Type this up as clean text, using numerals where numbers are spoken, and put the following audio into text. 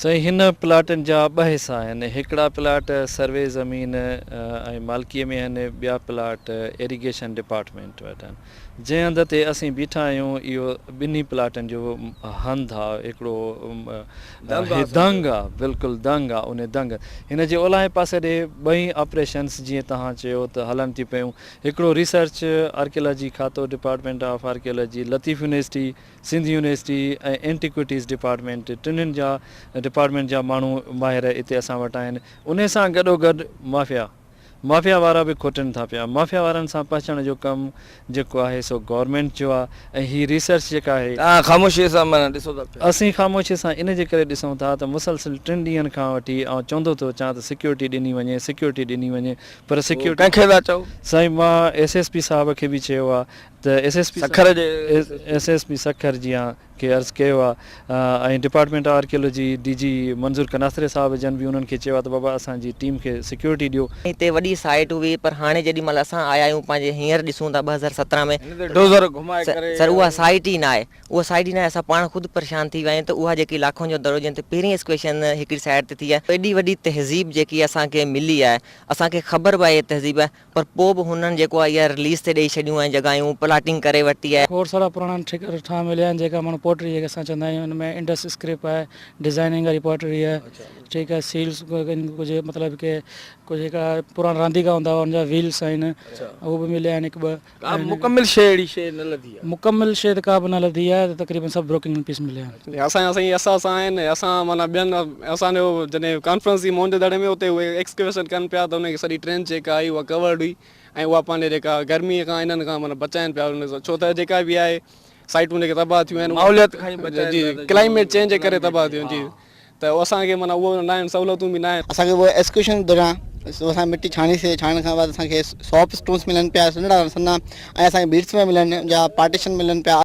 سائين هن پلاٽن جا ٻه حصا آهن، هڪڙا پلاٽ سروي زمين ۽ مالڪيء ۾ آهن، ٻيا پلاٽ ايريگيشن ڊپارٽمينٽ وٽ آهن. جنهن هنڌ تي اسين بيٺا آهيون اهو ٻنهي پلاٽن جو هنڌ آ، هڪڙو دنگ آ، بلڪل دنگ آ، انهي دنگ هن جي اولاهين پاسي ڏي ٻئي آپريشنس جيئن توهان چيو ته هلن ٿيون پيون، هڪڙو ريسرچ آرڪيالاجي کاتو department of archaeology Latif university, Sindh university ۽ antiquities department ٽنهين جا ڊپارٽمينٽ جا ماڻهو ماهر اتي اسان وٽ آهن انهي سان گڏوگڏ مافيا مافيا وارا به کوٽين ٿا پيا مافيا وارن سان پهچڻ جو ڪم جيڪو آهي سو گورنمينٽ جو آهي ۽ هي ريسرچ جيڪا آهي. توهان خاموشي سان معنيٰ ڏسو ٿا پيا. اسين خاموشي سان ان جي ڪري ڏسون ٿا ته مسلسل ٽن ڏينهن کان وٺي آئون چوندو ٿو اچان ته سيڪيورٽي ڏني وڃي سيڪيورٽي ڏني وڃي پر سيڪيورٽي. ڪنهن کي ٿا چئو؟ سائين مان ايس ايس پي صاحب کي به چيو آهي ته ايس ايس پي سکر جي ايس ايس پي سکر جي کي عرض ڪيو آ ۽ ڊپارٽمينٽ آرڪيولوجي ڊي جي منظور قناصري صاحب جن به انهن کي چيو آ ته بابا اسان جي ٽيم کي سيڪيورٽي ڏيو. هتي وڏي سائيٽ هئي پر هاڻي جيڏي مهل اسان آيا آهيون پنهنجي هينئر ڏسون ٿا 2017 ۾ هن تي ڊوزر گهمائي ڪري سر اها سائيٽ ئي ناهي اها سائيٽ ئي ناهي اسان پاڻ خود پريشان ٿي ويا آهيون ته اها جيڪي لاکون جو دڙو جنهن تي پهرين اسڪويشن هڪڙي سائيٽ تي ٿي آهي ايڏي وڏي تهذيب جيڪي اسان کي ملي آهي اسان کي خبر به آهي اها تهذيب پر پوء به هنن جيڪو آهي اها رليز تي ڏئي ڇڏيون آهن جڳهيون پلاٽنگ ڪري ورتي آهي. کوڙ سارا پراڻا ٺڪر مليا آهن جيڪا ماڻهو پوٽري جيڪي اسان چوندا آهيون ان ۾ انڊس اسڪرپٽ آهي ڊزائننگ واري پوٽري آهي ٺيڪ آهي سيلز ڪجهه مطلب ڪي ڪجهه جيڪا پراڻا رانديڪا هوندا هئا ان جا ويلز آهن اهو به مليا آهن هڪ ٻه. ڪا به مڪمل شيء اهڙي شيء نه لڌي آهي. مڪمل شيء ته ڪا به نه لڌي آهي ته تقريبن سڀ بروڪن پيس مليا آهن. اسان جا سائين اثاثا آهن اسان معنيٰ ٻين اسان جو جڏهن ڪانفرنس ٿي موهن جو دڙي ۾ اتي اهي ايڪسڪيويشن ڪن پيا ته ان کي سڄي ٽرينچ جيڪا آئي اها ڪورڊ هئي ۽ اها پنهنجي جيڪا گرمي کان انهن کان معنيٰ بچائن پيا ان ڇو ته جيڪا به آهي سائيٽون جيڪي تباهه ٿيون آهن ماحوليات کان ئي بچائن جي ڪلائميٽ چينج جي ڪري تباهه ٿيون جي ته اسان کي معنيٰ اهو ناهن سهولتون به ناهن. اسان کي اهو ايڪسڪيويشن دوران اسان مٽي ڇاڻي سي ڇاڻڻ کان بعد اسان کي سافٽ اسٽونس ملن پيا سنهڙا سنها ۽ اسان کي بيڊس پيا ملن جا پارٽيشن ملن پيا.